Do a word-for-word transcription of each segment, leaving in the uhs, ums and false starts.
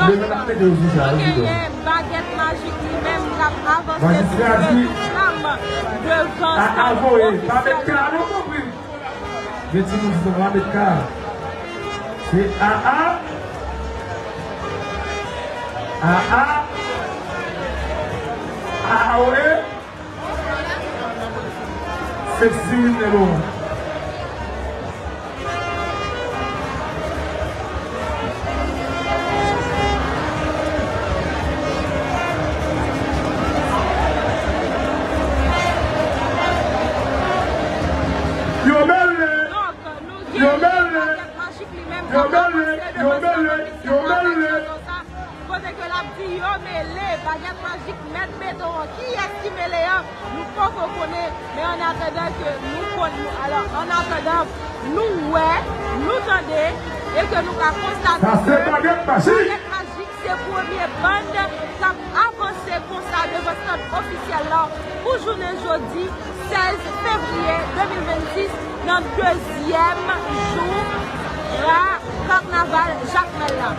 Demen n ap mete yo sou sa, wi, Didon. Bagèt Majik li menm k ap avanse pou fè reklam devan stand ofisyèl la. Gen timoun ki fè pa met ka. Se A A. A A. A A O E. Sexy Winne Laurent. Yo mele! Yo mele! Yo mele! Yo mele! Yo mele! Kote ke l ap di yo mele, Bagèt Majik mèt beton an. Kiyès ki mele an? Nou poko konnen, men an atandan ke nou konn, alò, an atandan nou wè, nou tande, e ke nou ka konstate ke Bagèt Majik se premye bann k ap avanse konsa devan stand ofisyèl la pou jounen jodi sèz fevriye de mil vennsis, nan dezyèm jou a Kanaval Jakmèl la.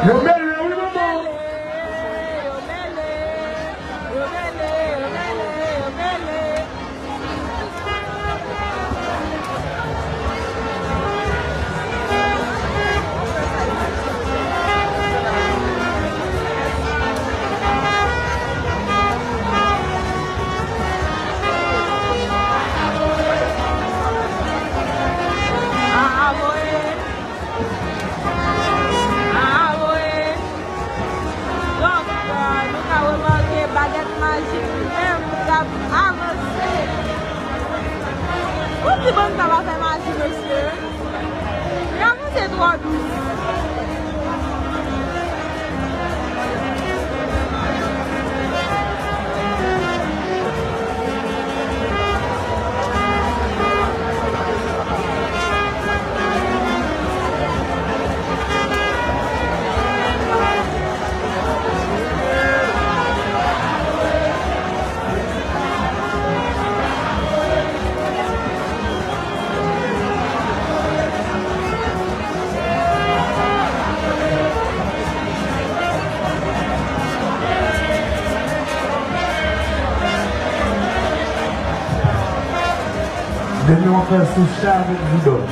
Yo mele, wi, manman. Yo mele, yo mele, yo mele, yo mele. Donk, euh, nou ka remake Bagèt Majik li menm k ap avanse. Ou di bann sa pa fè maji, mesye. Li avanse twò dous. Demen w ap fè sou chay avèk Zidòm.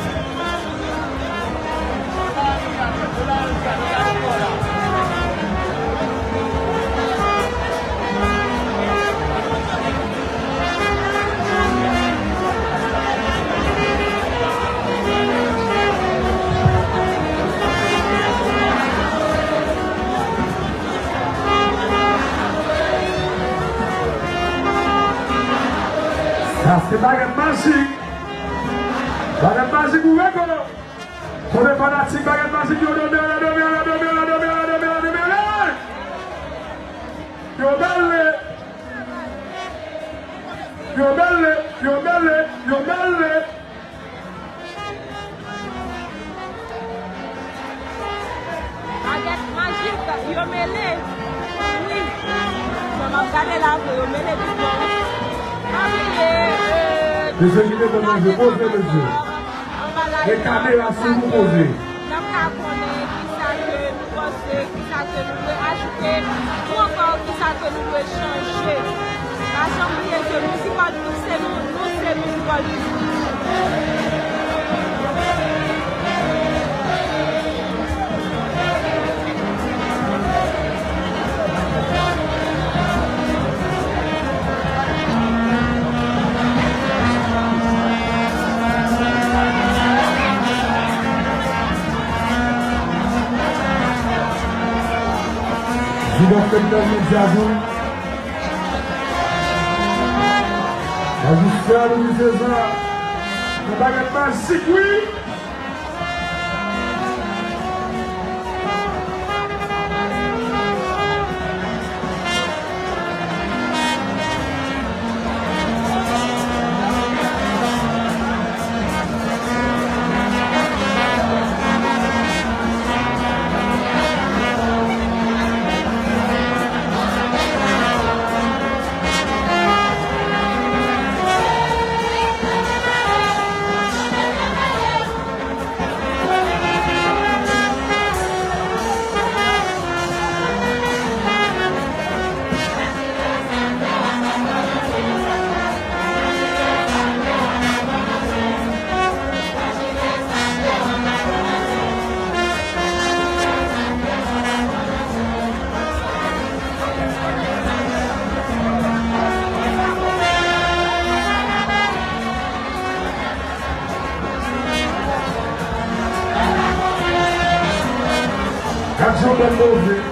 Sa se Bagèt Majik. Bagèt Majik, ouvè kò. Kote fanatik Bagèt Majik yo, dòmi, dòmi, dòmi, dòmi, dòmi, dòmi, dòmi, dòmi, dòmi. Yo mele. Yo mele, yo mele, yo mele. Bagèt Majik, yo mele. Wi. Sa m ap gade la vre, yo mele tout bon. Pa bliye, euh, mesye ki te konn manje, poze mesye. Gen kamera sou nou, poze. N ap ka konnen kisa ke nou panse, kisa ke nou dwe ajoute, ou ankò kisa ke nou dwe chanje. Pa janm bliye ke Mizikòl Group se nou, nou se Mizikòl Group. Zidòm fè l nan medya tou. Majistra Louis César. Yon bagay majik, wi. Bèl move.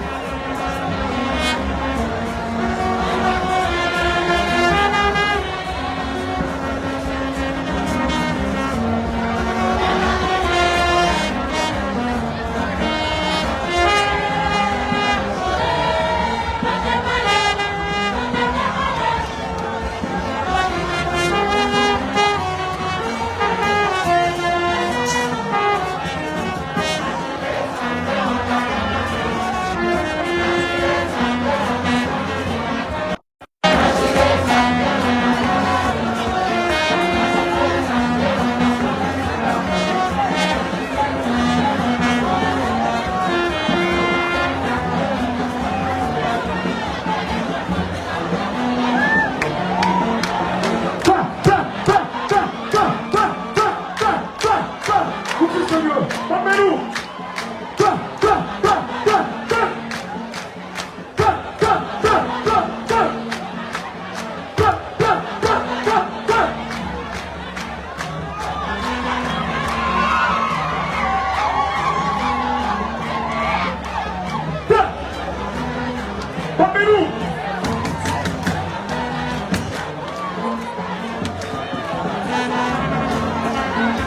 Sa, sa, sa, sa, sa, sa, sa, sa, sa, sa, sa. Pou ti sènyo, pa men nou. Sa, sa, sa, sa, sa. Sa, sa, sa, sa, sa. Sa, sa, sa, sa, sa. Sa. Pa men nou.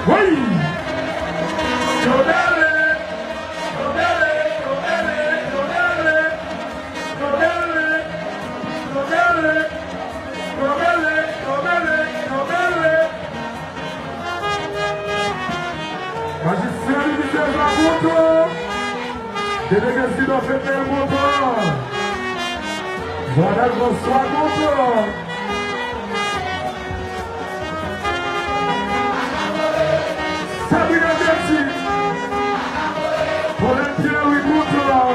Wi! Yo bele! Yo bele! Yo bele! Yo bele! Yo bele! Yo bele! Yo bele! Yo bele! Yo bele! Majistra Divizyon Jwa kontan. Delege Sidan Fete kontan. Jwa Dèlvan Swa kontan. Sabrina Betty. Paulette Pierre Louis kontan.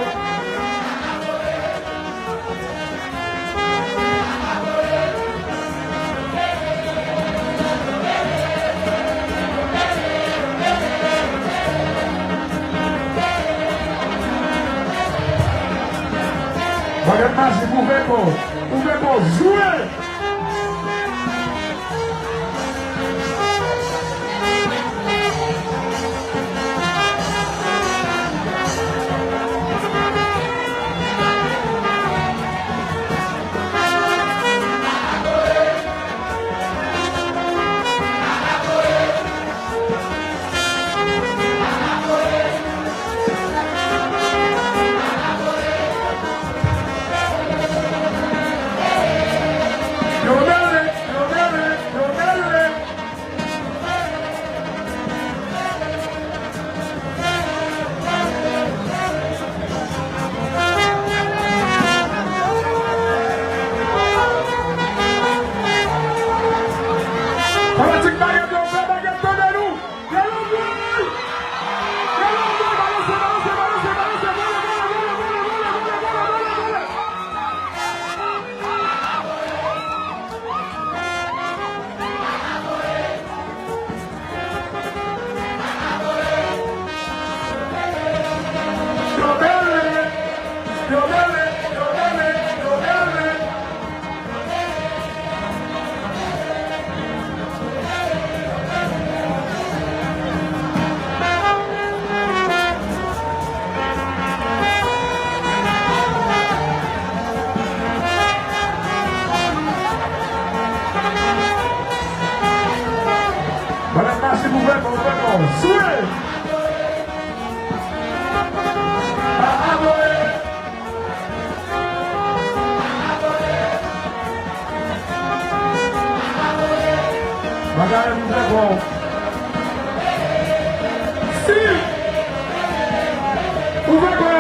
Bagay majik, ouvè kò w, ouvè kò w, jwe! Yo bele, yo bele, yo bele. Fanatik Baget yo, fè Baget tande nou! Fè lanmou! Fè lanmou! Balanse, balanse, balanse, balanse! Vole, vole, vole! Bann ap mache pou fè kò, fè kò. Swe! Bagay pou fè kò. Si! Pou fè kò.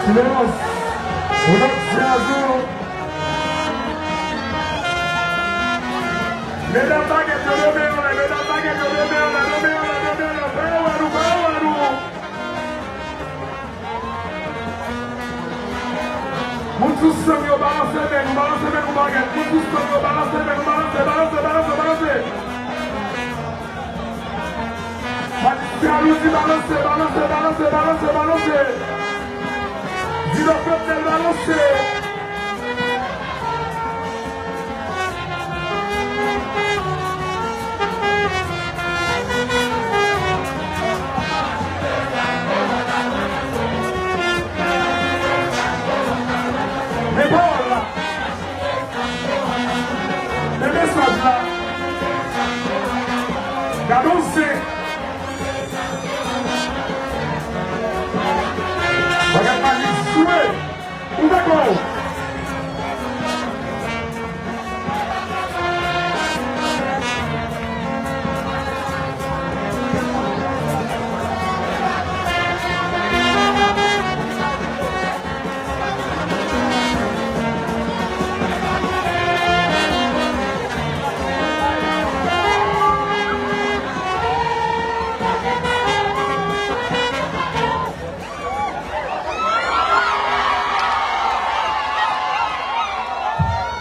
Silans! Ronald Tiazon! Medam Baget yo, leve yo la, medam Baget yo, leve yo la, leve yo la, leve yo la, fè yo wè nou, fè yo wè nou! Moun sou sèn yo, balanse men nou, balanse men nou, Baget. Moun sou sèn yo, balanse men nou, balanse, balanse, balanse, balanse. Jalouzi, balanse, balanse, balanse, balanse, balanse. Di Don Flanèl, balanse. Men pawòl la. Men mesaj la. Gade yon zen. Bagay Majik jwe. Ouvè kò w.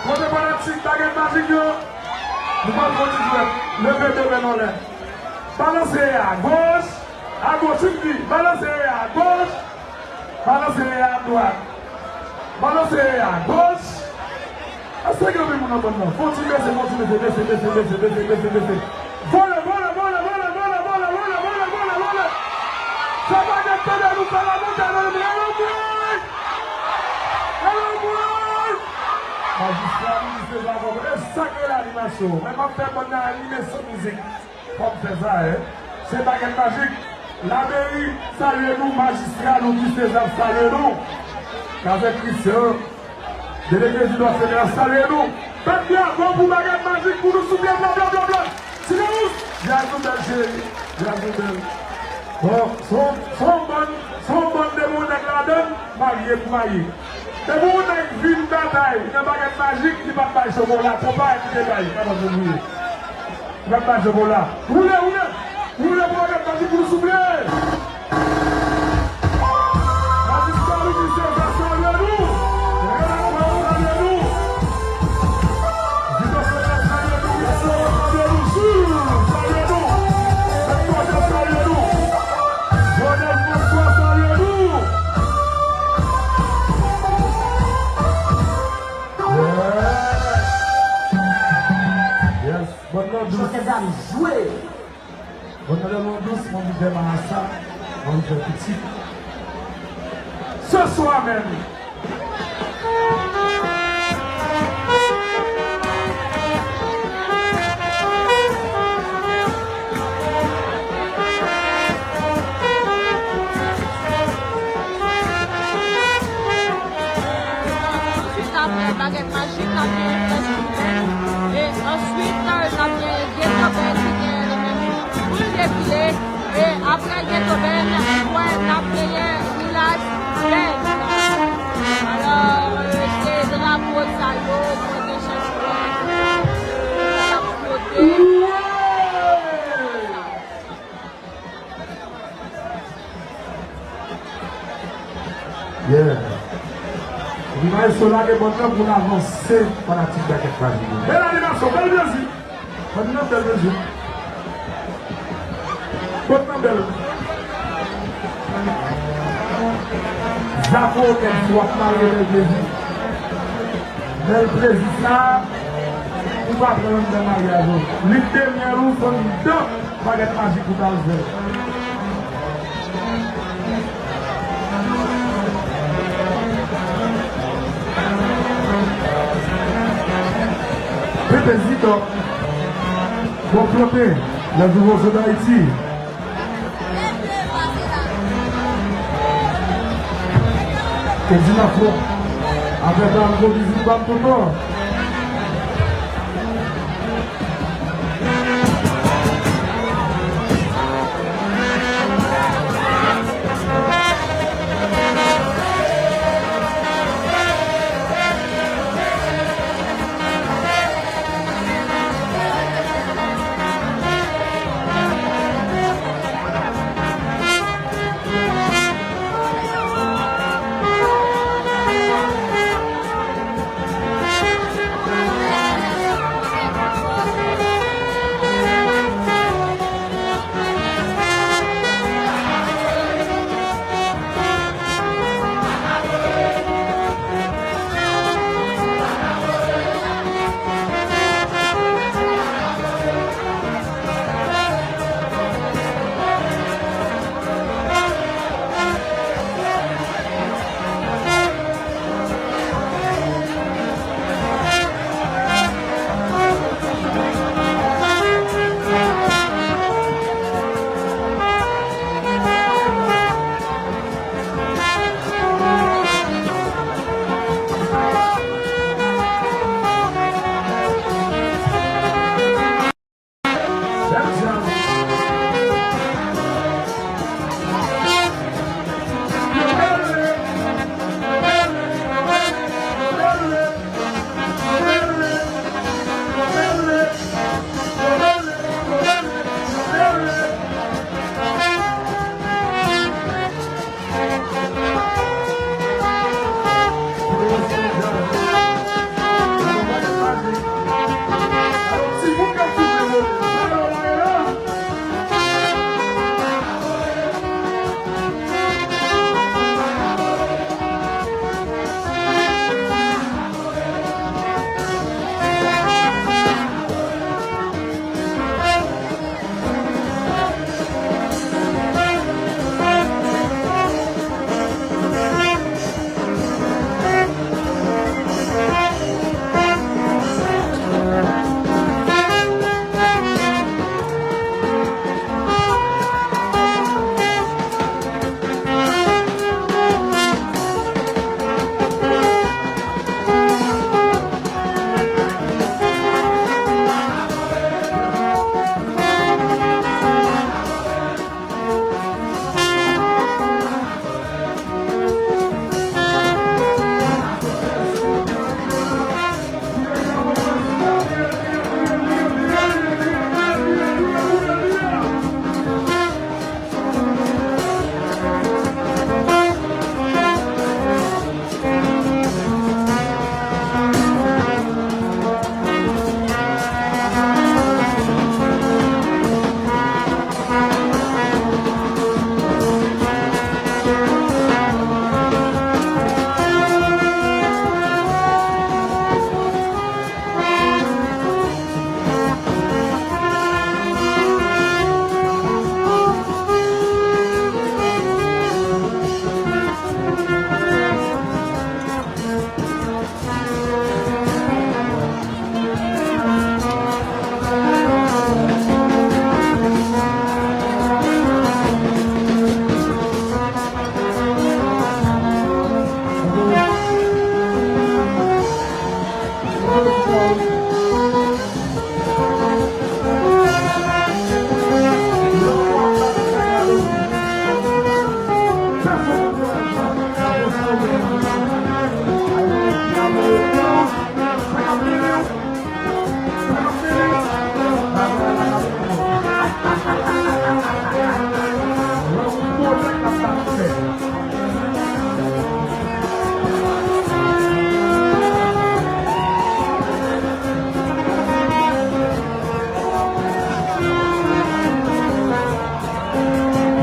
Kote fanatik Bagèt Majik yo? Nou pral fè yon ti jwèt. Leve de men n anlè. Balanse a goch, a goch, m di, balanse a goch, balanse a dwat, balanse a goch. Èske gen anpil moun nan bann nan? Fè yon ti bese, fè yon ti bese, bese, bese, bese, bese, bese, bese. Vole, vole, vole, vole. Fè bagay tande nou, fè lamonte nan nou. Alò mwen! Alò mwen! Majistra, minis Sezam, e sa k rele animasyon. Mwen p ap fè bann nan anime san mizik. Fò m fè sa, en. Se Bagèt Majik. Lameri salye nou, majistra nou, minis Sezam salye nou. Kazèk Krisyan. Delege di Nòt Senè a salye nou. Bat bravo pou Bagèt Majik pou nou souple, bla, bla, bla, bla. Silans! Jazz ou bèl, cheri. Jazz ou bèl. Bon, se yon, se yon bann, se yon bann depi yon nèg ladann, marye pou marye. Depi yon nèg vin batay nan Bagèt Majik, li pa t bay chokola, konpa ki te bay, kaba pou mouye. Li pa t bay chokola. Woule, woule! Woule pou Bagèt Majik pou nou souple! Majistra Louis Sezam salye nou. Renato salye nou. Vito Fernandez salye nou. Wilson salye nou. Jules salye nou. Victor Jean salye nou. Jonel François salye nou. Yes. Bonn nan dous. Chante zam jwe. Bon, tande nou dous, mwen vin fè marasa, mwen vin fè pitit. Se swa menm. Answit, apre Bagèt Majik, n ap genyen Frè Sylvain. E answit, n ap genyen Ghetto Band ki genyen li menm Boul Defile. E apre Ghetto Band, mwen, n ap genyen Relax Band. Alò, e, se drapo sa yo, mwen gen chans wè, y ap flote. Yeah. Epi maestro lage bòt lan pou n avanse fanatik Bagèt Majik yo. Bèl animasyon, bèl mizik. Bòt lan bèl mizik. Bòt lan bèl. Zafo kèk fwa k marye bèl plezi. Bèl plezi sa, ou pa pran anndan maryaj ou. Lit de myèl ou, fò anndan Bagèt Majik ou t al fè. Pepe Zitò, Bon Flote, Les Nouveaux Sons d'Haïti. Ou di nan fon. Apre sa, m fè vizit ba m tonton.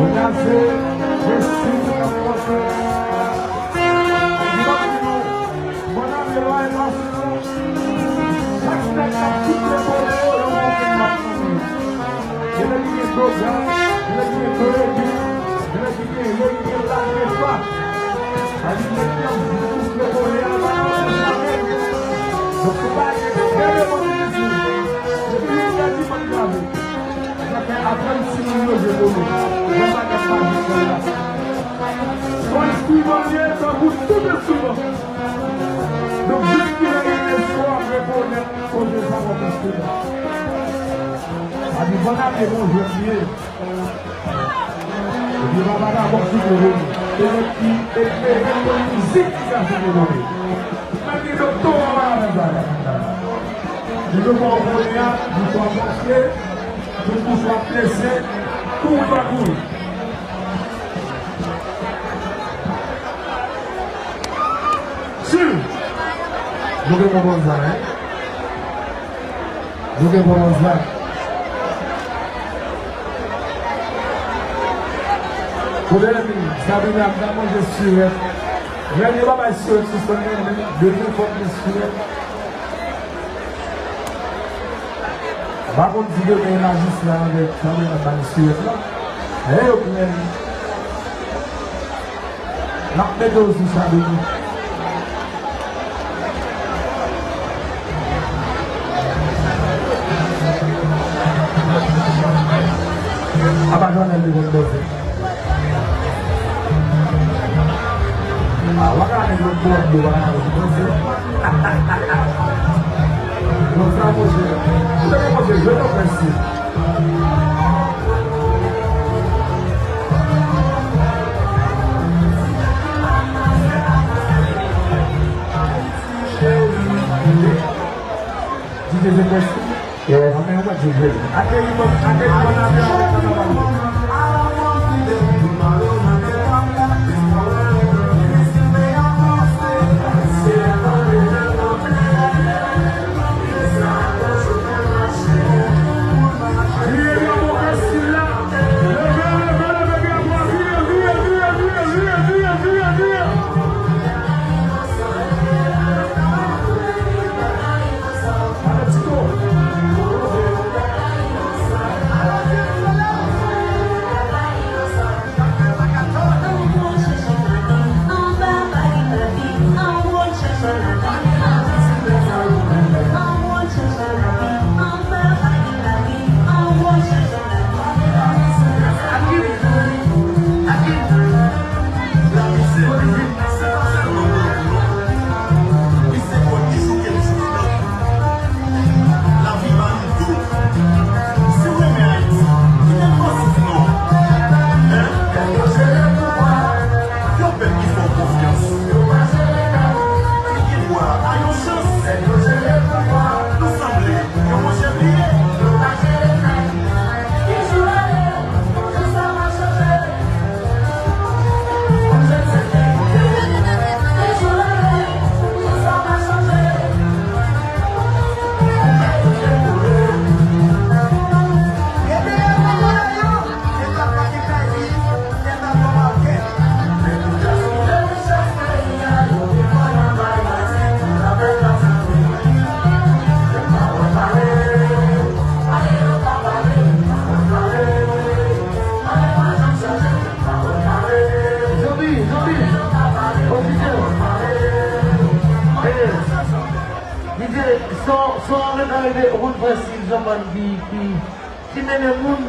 Kounye a se Jesi k ap pòte. Li p ap di nou, bòn ane lwa e pase non. Chak nèg k ap souple kole yo, yo monte nan fon yo. Genlè ki gen dogan, genlè ki gen kredi, genlè ki gen yo, ki gen laj, gen fwa. Sa vle di nèg ki ap souple kole a, pa nan men chanèl. Donk, se pa gen kè yo monte sou. Depi yo pèdi, pa grave. Sa fè aprann timoun yo jwe polo. Yon bagay pa jis la. Yon enstriman l ye, tankou tout enstriman. Donk, jis ki lè gen espwa, rekonèt koze sa kòm enstriman. Sa di, bòn ane, bon jwèt li ye. Epi, papa ta bon sou kote li. Se nèg ki eklere pou mizik ki ka sou kote li. Mwen gen doktora nan afè sa. Li te fè w konnen a, li fè w panse, tout bouch w ap lese, kou w pa kou. Si! Nou gen konprann sa, en? Nou gen konprann sa. Kote Sabina ap manje sirèt. Rèn yo pa bay sirèt sou sèn nan, men de tout fòk gen sirèt. M pa konn si demen majistra avèk sa yo ap bay sirèt la. Lè yo pran li, n ap mete w sou sa demen. Apa Joanèl te konn danse? Ah, w a ka met lòt bò dlo, w a ka met lòt bò dlo. Donk sa, monchè, ou te gen monchè, jwe nan prensip. D J se prensip. Yes. Anben, ou pa di vre. Akeyi bòn, akeyi bòn ane avèk kannaval. Vire drapo Kastila. Leve, leve, leve drapo a. Vire, vire, vire. Lavi ba nou tou. Si w renmen Ayiti, kite l pase non. Hein? Yo pèp ki fè w konfyans. Ki gen dwa a yon chans. Nou sanble, yo monchè bliye. Zanmi, zanmi, oditè, eh, D J, son, son an gentan rive, ou konn frè Sil Janbann ki, ki, ki mennen moun.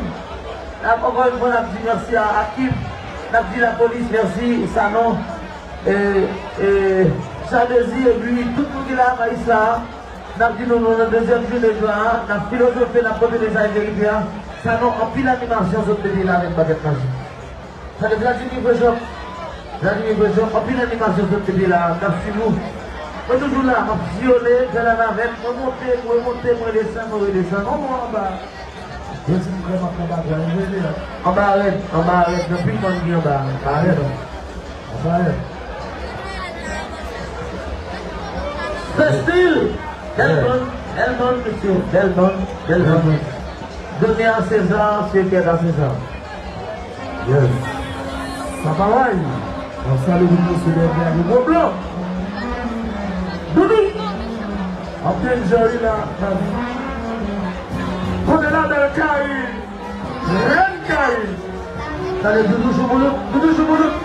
N ap, ankò yon fwa, n ap di mèsi a Akib, n ap di lapolis mèsi, Sanon, e, e, Jean Désir, epi tout moun ki la, Maïs la. N ap di nou, nou nan dezyèm jounen jwa a, n ap filozofe, n ap pote mesaj verite a. Sanon, anpil animasyon sot mete la avèk Pakèt Maji. Sa te Vladimir Frechot. Zanmi mwen, anpil animasyon sot depi la, n ap swiv ou. Mwen toujou la, m ap siyone, fè la navèt, mwen monte, mwen monte, mwen desann, mwen redesann. Kòman anba? Yo di m kwè m ap nan bagay, m rele la. Anba rèd, anba rèd, anpil moun ki anba. Anba rèd. Anba rèd. Fè stil! Bèl bann, bèl bann, mesye, bèl bann, bèl bann. Donner à César ce qui est à César. Yes. Sa pa lay. Mwen salye tout mesye dèyè a yo gwo blan. Doudou. Ap enjoy la. Kote la bèl Kari? Rèn Kari. Tande Doudou Chouboulout, Doudou Chouboulout.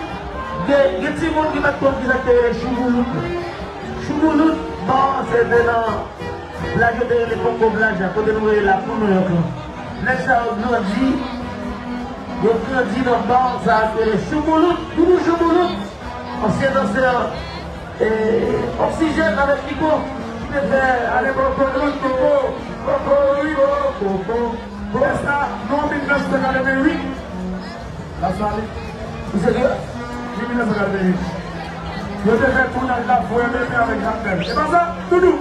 Gen, gen timoun ki pa t konn kisa k te rele Chouboulout. Chouboulout, bon, se te nan Plaj yo te rele Kongo Plaj la, kote nou rele la pou Nouyòk lan. Nèg sa yo grandi, yo grandi nan bar sa a ki rele Chouboulout, Doudou Chouboulout, ansyen dansè, e, Oxygène avèk Kiko, ki te fè ale Kokoriko, Kokoriko, Koko. Lè sa, nou an mil nèf san katreventuit. Lasalit. Ou serye? Wi, mil nèf san katreventuit. Yo te fè tounaj la Foyè Bebe avèk Jakmèl. E pa sa? Doudou.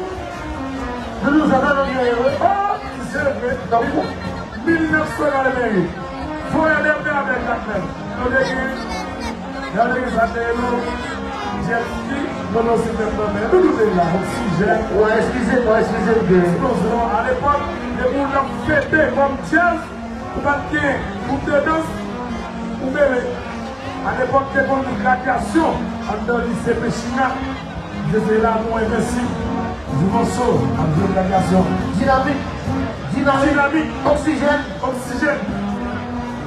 Doudou, sa ta nan byen, wi. Oh, se vre. Tankou. Mil nèf san katreventuit. Foyè Bebe avèk Jakmèl. Yo te gen, yo te gen sa te rele jet ski, non, non, se tèt nan men. Doudou te la, Oxygène. Wi, eskize mwen, eskize mwen. Eksplozyon, alepòk, depi w t ap fete kòm djaz, ou pa t gen gwoup de dans, ou mele. Alepòk, te konn gen gradyasyon anndan lise Pechina. Misye se Lamour Envensib, Dimanso, ap jwe gradyasyon. Dinamik, Dinamik, Dinamik. Oxygène. Oxygène.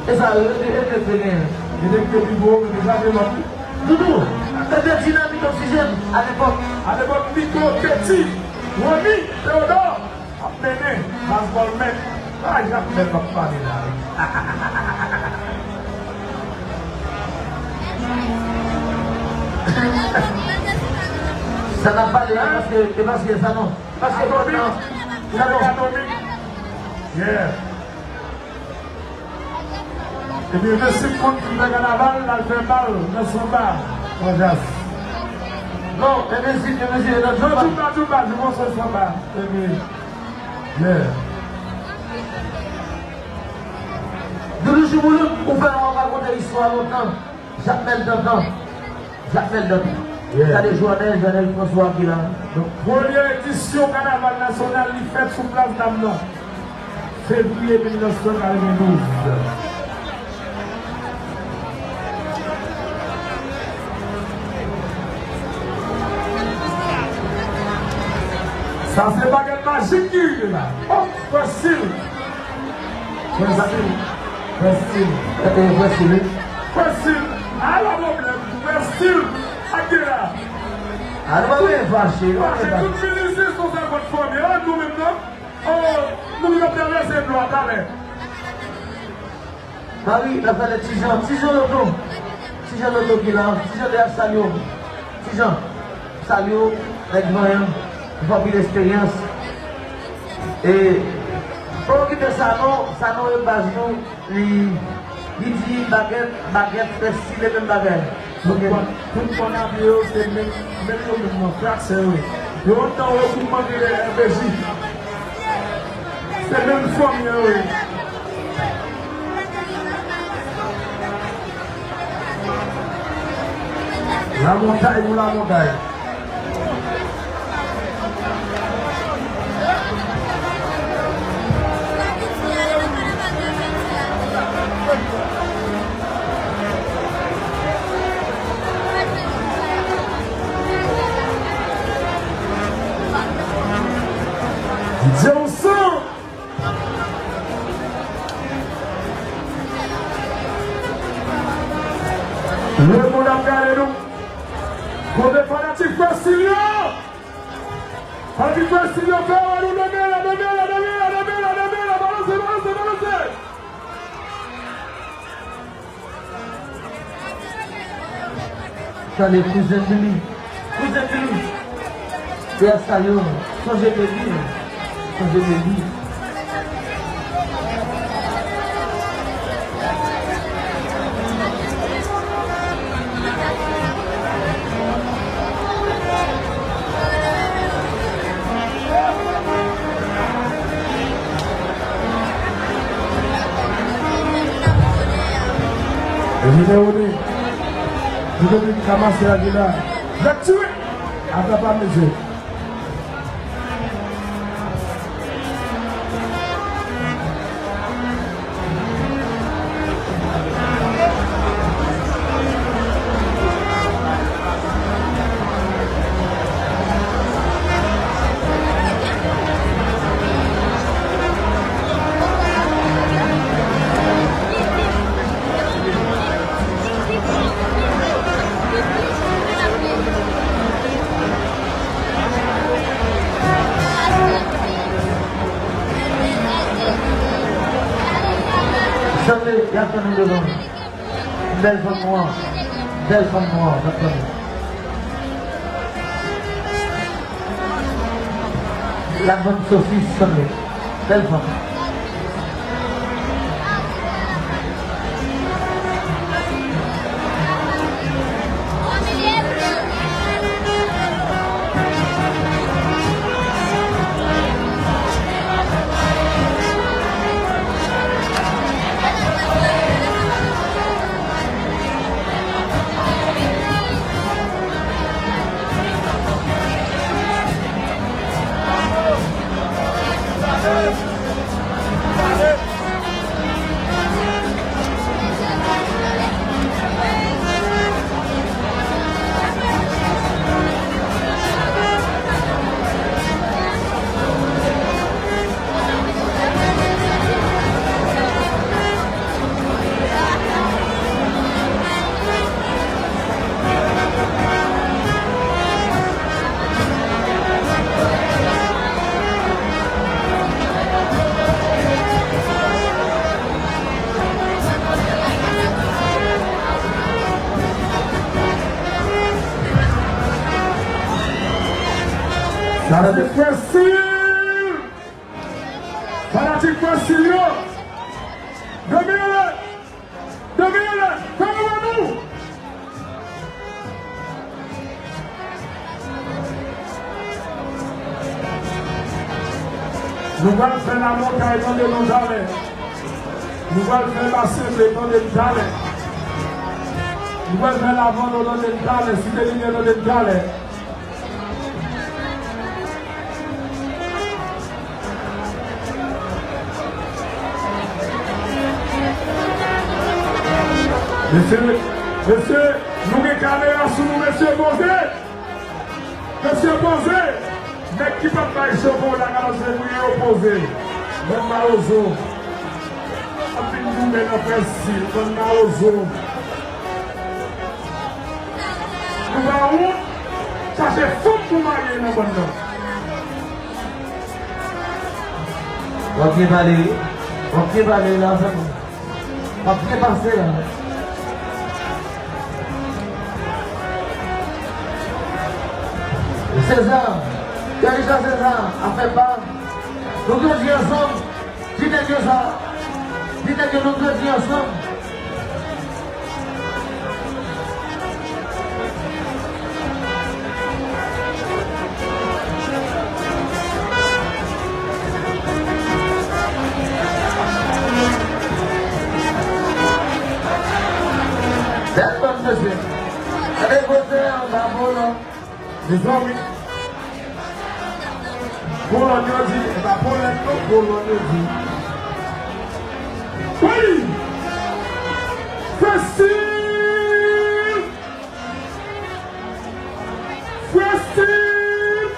E sa, e, e, e, e, e, e. E te kite pi gwo, men deja te lòt. Doudou, e te Dinamik, Oxygène, alepòk. Alepòk, Nico, Ketty, Rony, Théodore. Ap mennen, baseball mèt, pa Jakmèl m ap pale la, wi. Sa n ap pale a, paske, e paske sa non. Paske Atomik, sa non. Atomik. Yeah. Ebyen, Messi konn fin fè kanaval, l al fè bal nan sanba, Fran Jas. Non, e Messi, e Messi, e nan Non, sanba. Djouba, Djouba, Djouba, se sanba. Ebyen, yeah. Doudou Chouboulout, ou fè w rakonte istwa lontan. Jakmèl Dantan. Jakmèl Dantan. Yeah. Gade Joanel, Joanel François ki la. Donk, premye edisyon kanaval nasyonal li fèt sou Plas Dam nan, fevriye mil nèf san katrevendouz. Sa se bagay majik ki rive la. Oh, fasil. Fasil. Fasil. E, e, fasil, wi. Fasil. Ala pwoblèm. Fasil. Ak de la. A, nou pa bezwen fache, nou pa bezwen fache. Tout Finisye se yon sèl fanmi. A, nou menm nan. Oh, nou menm ap travèse dlo a talè. Mari, n ap pale Ti Jan, Ti Jan Loto. Ti Jan Loto ki la, Ti Jan de ap salye w. Ti Jan, salye w, nèg vanyan, ou fè anpil esperyans. E, pa okipe Sanon, Sanon e baz nou, li, li di bagèt, bagèt fè stil e menm bagay. Tout kòn, tout kòn ap yo, se menm, menm yo menm nan, frak sè yo ye. Yo antan yo pou mande de R P J. Se menm fanmi an yo ye. Lamontay pou Lamontay. Didye Oussan. Lemonn ap gade nou. Kote fanatik Fèstil yo? Fanatik Fèstil yo, fè wè nou nan men la, nan men la, nan men la, nan men la, nan men la, balanse, balanse, balanse. Tande, kouzen Billy. Kouzen Billy. Yè sa yo, sonje Billy. Sonje Billy. Jenewo de. Ludovic Kamase Aguilar. L ap tire. Atap a mezye. Sanble, y ap tann nou devan. Bèl fanm nwa. Bèl fanm nwa, n ap tann. L ap vann sosis, sanble. Bèl fanm. Sa se Frè Sil! Fanatik Frè Sil yo! Dominique! Dominique! Fè nou wè nou! Nou pral fè Lamontay tande nou talè. Nou pral fè Basenble tande n talè. Nou pral fè Lavando tande n talè, Site Limyè tande n talè. Mesye, mesye, nou gen kamera sou nou, mesye, poze! Mesye, poze! Nèg ki p ap bay cho pou yo la, ka pase pou yo poze. Bann mawozo. Ap vin goumen nan Frè Sil, bann mawozo. Nou pa wont, chache fanm pou marye nan bann nan. W ap byen pale wi. W ap byen pale la, frè mwen. W ap byen pase la. Seza, Kèrisha Seza, afè pa. Nou grandi ansanm. Di nèg yo sa. Di nèg yo nou grandi ansanm. Bèl bann mesye. Gade kote anba volan. Mezanmi. Kolòn yo di, e pa polèt non, kolòn yo di. Wi! Frè Sil! Frè Sil!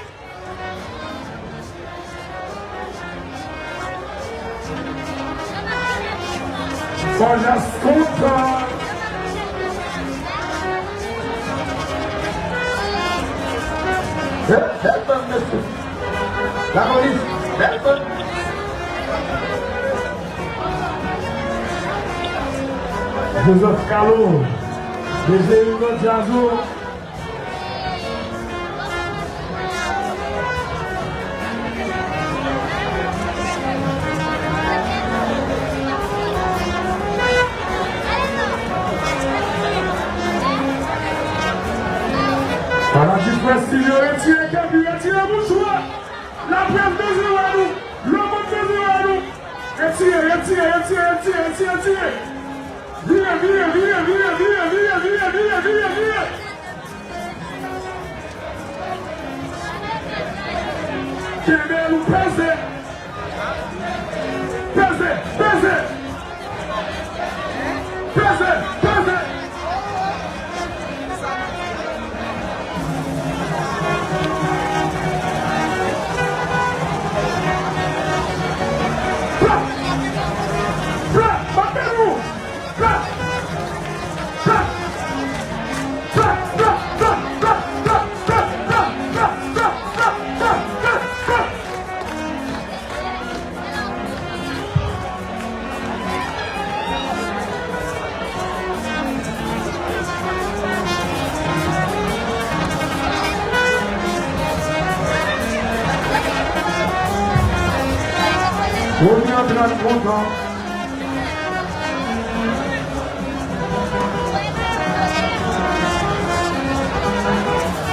Fò jas kontan. Bèl, bèl bann mesye. Lapolis, bèl bann. Joseph Calo, D J Hugo Diazo. Fanatik Frè Sil yo, retire kanpe, retire mouchwa. Laprès bezwen wè nou. Lemonn bezwen wè nou. Retire, retire, retire, retire, retire, retire. Vire, vire, vire. Kenbe l ou peze. Peze, peze. Peze, peze. Frap! Frap! Bat men nou! Frap! Frap! Premye antrè kontan.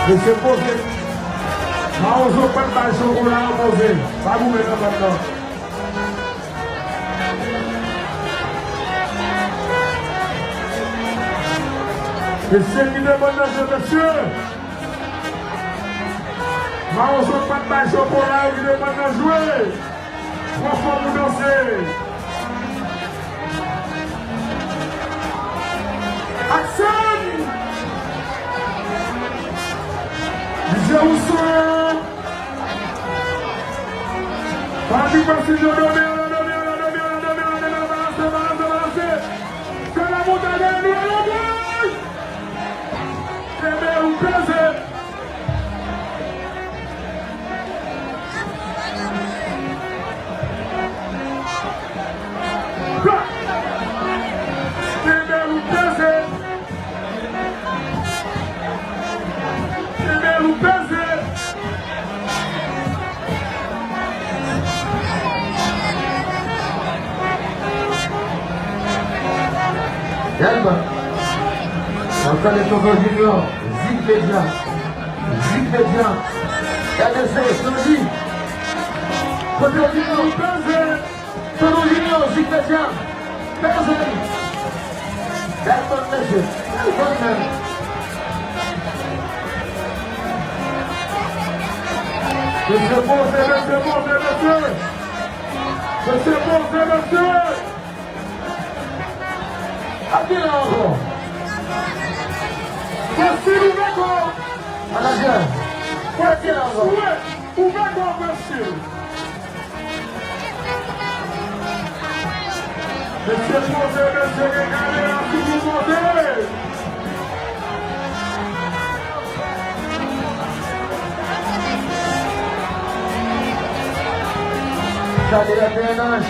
Mesye poze. Mawozo pa t bay chokola yo poze. Pa goumen nan bòt nan. Mesye ki depann nan je, mesye. Mawozo pa t bay chokola yo ki depann nan jwe. Pran fòm ou danse. Aksyon! Dizye ou son. Pati pase yo domine, domine, domine, domine, domine, balanse, balanse, balanse. Fè la montay, domine, domine. Kenbe ou peze. Kenbe ou peze. Kenbe ou peze. Gad ban. N ap tande Tonton Junior, Zik Medya. Zik Medya. Gade se Sandy. Tonton Junior, peze. Tonton Junior, Zik Medya. Peze. Bèl bann mesye. Bèl bann menm. Mesye poze, mesye poze, mesye. Mesye poze, mesye. Ap vin la ankò. Pèsi nou vè kò. Manadjè. Pèsi la ankò. Wi, ou vè kò, pèsi. Mesye poze, mesye gen kale a sou pou poze. Kale a P N H.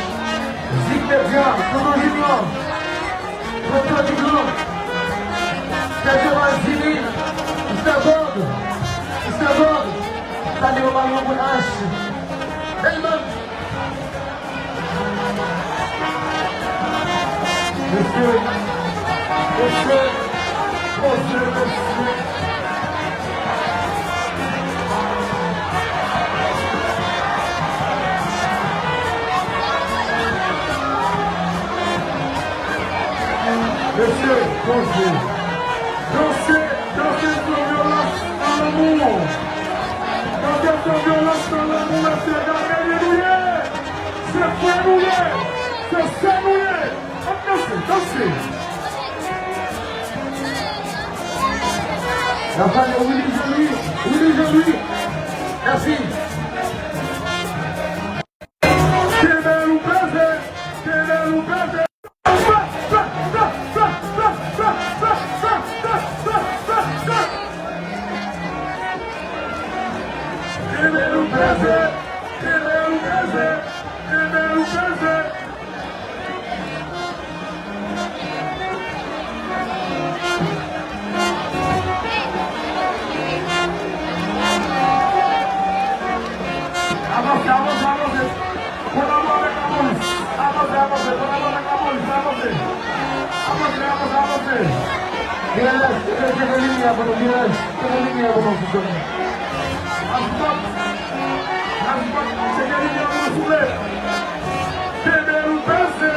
Zik Medya, Tonton Junior. Tonton Junior. Pèse pa Zili. Mister Gog. Mister Gog. Kale yo ba yo pou H. Bèl bann. Mesye, mesye, poze, mesye. Mesye, poze. Danse, danse san vyolans, san lanmou. Danse san vyolans, san lanmou, mesye, gade li nou ye. Se frè nou ye, se sè nou ye. Ann danse, danse. N ap pale Willy Jean-Louis, Willy Jean-Louis. Mèsi. Kenbe nou peze, kenbe nou peze. Kenbe nou peze, kenbe nou peze, kenbe nou peze. Avanse, avanse, avanse. Kolabore avèk lapolis. Avanse, avanse, kolabore avèk lapolis, avanse. Avanse, avanse, avanse. Miralès, teke, teke limyè pou nou, Miralès. Teke limyè pou nou, souple. Asbak. Asbak, teke limyè pou nou, souple. Kenbe nou peze.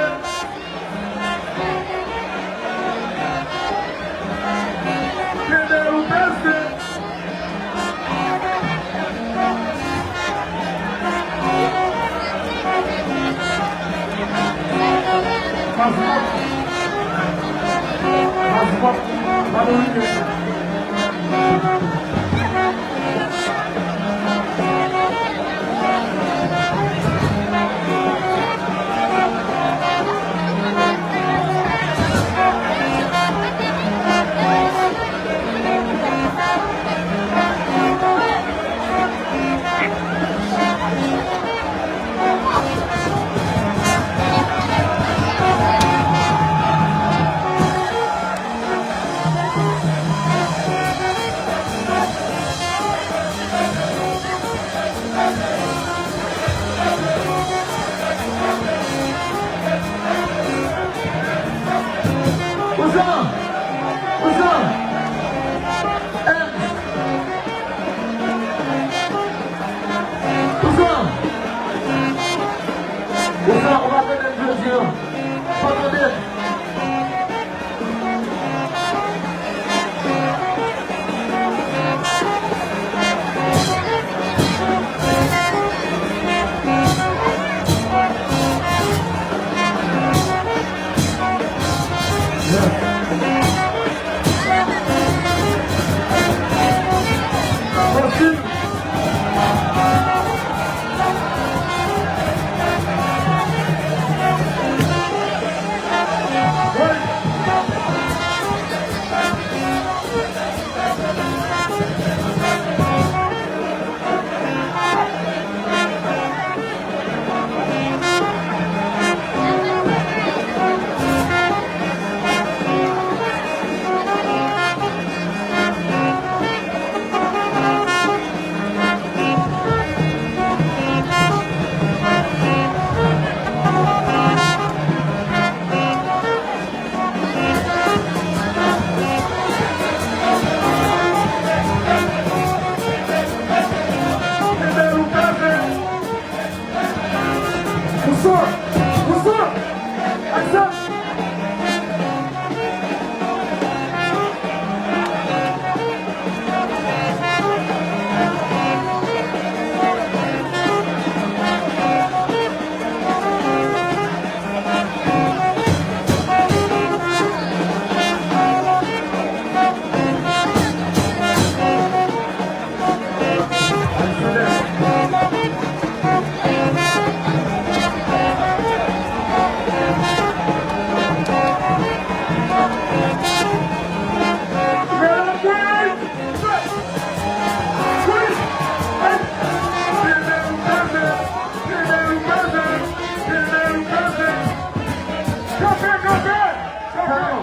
Sa nou,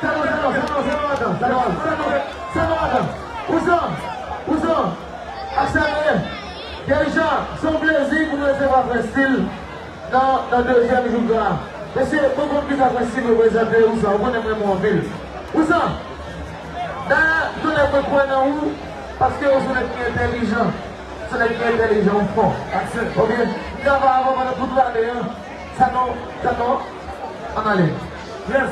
sa nou, sa nou, sa nou, sa nou, sa nou, sa nou, sa nou, sa nou. Ousan, ousan, akselere. Dirijan, se yon plezi pou nou resevwa Frè Stil nan, nan dezyèm jou gra a. Mesye, mwen konn kisa Frè Stil reprezante, ousan, ou konnen mwen renmen w anpil. Ousan, dayè, m konnen mwen kwè nan ou, paske ou se yon nèg ki entèlijan. Se yon nèg ki entèlijan, ou fò. Oke? M travay avè w pandan tout lane an. Sa nou, sa nou, ann ale. Yes.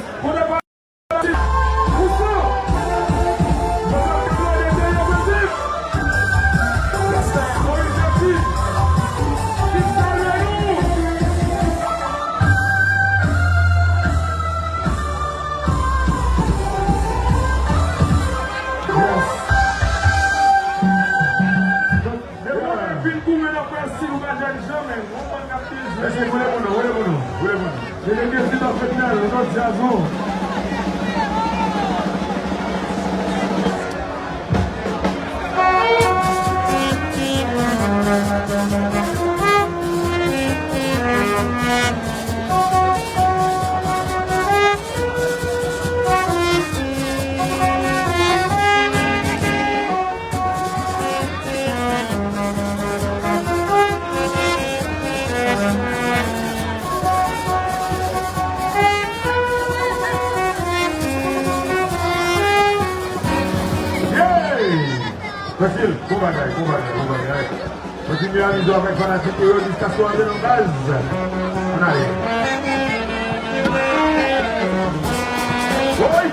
Mesye, woule pou nou, woule pou nou, woule pou nou. Mesye, prezidè fèt la, nou djaz, non. Fasil, bon bagay, bon bagay, bon bagay. Kontinye amize w avèk fanatik yo jiskaske w antre nan baz. Ann ale. Woy!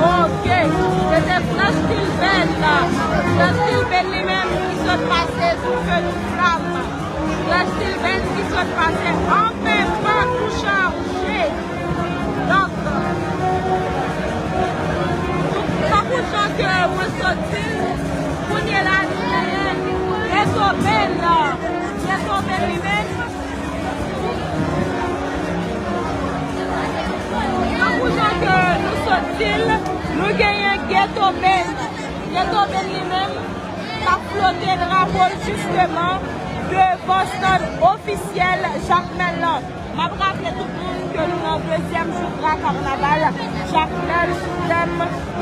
Ok, se te Frè Stilbèn la. Frè Stilbèn li menm ki sot pase sou fè di flam. Frè Stilbèn ki sot pase anfen pa kouche a kouche. Donk, tankou jan ke mwen sot di l, kounye la nou genyen Ghetto Ben la. Ghetto Ben li menm, tankou jan ke nou sot di l, nou genyen Ghetto Ben. Ghetto Ben li menm, k ap flote drapo l jisteman devan stand ofisyèl Jakmèl lan. M ap raple tout moun ke nou nan dezyèm jou gra kanaval Jakmèl sou tèm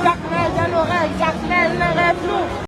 Jakmèl dans nos rêves, Jakmèl nan rèv nou.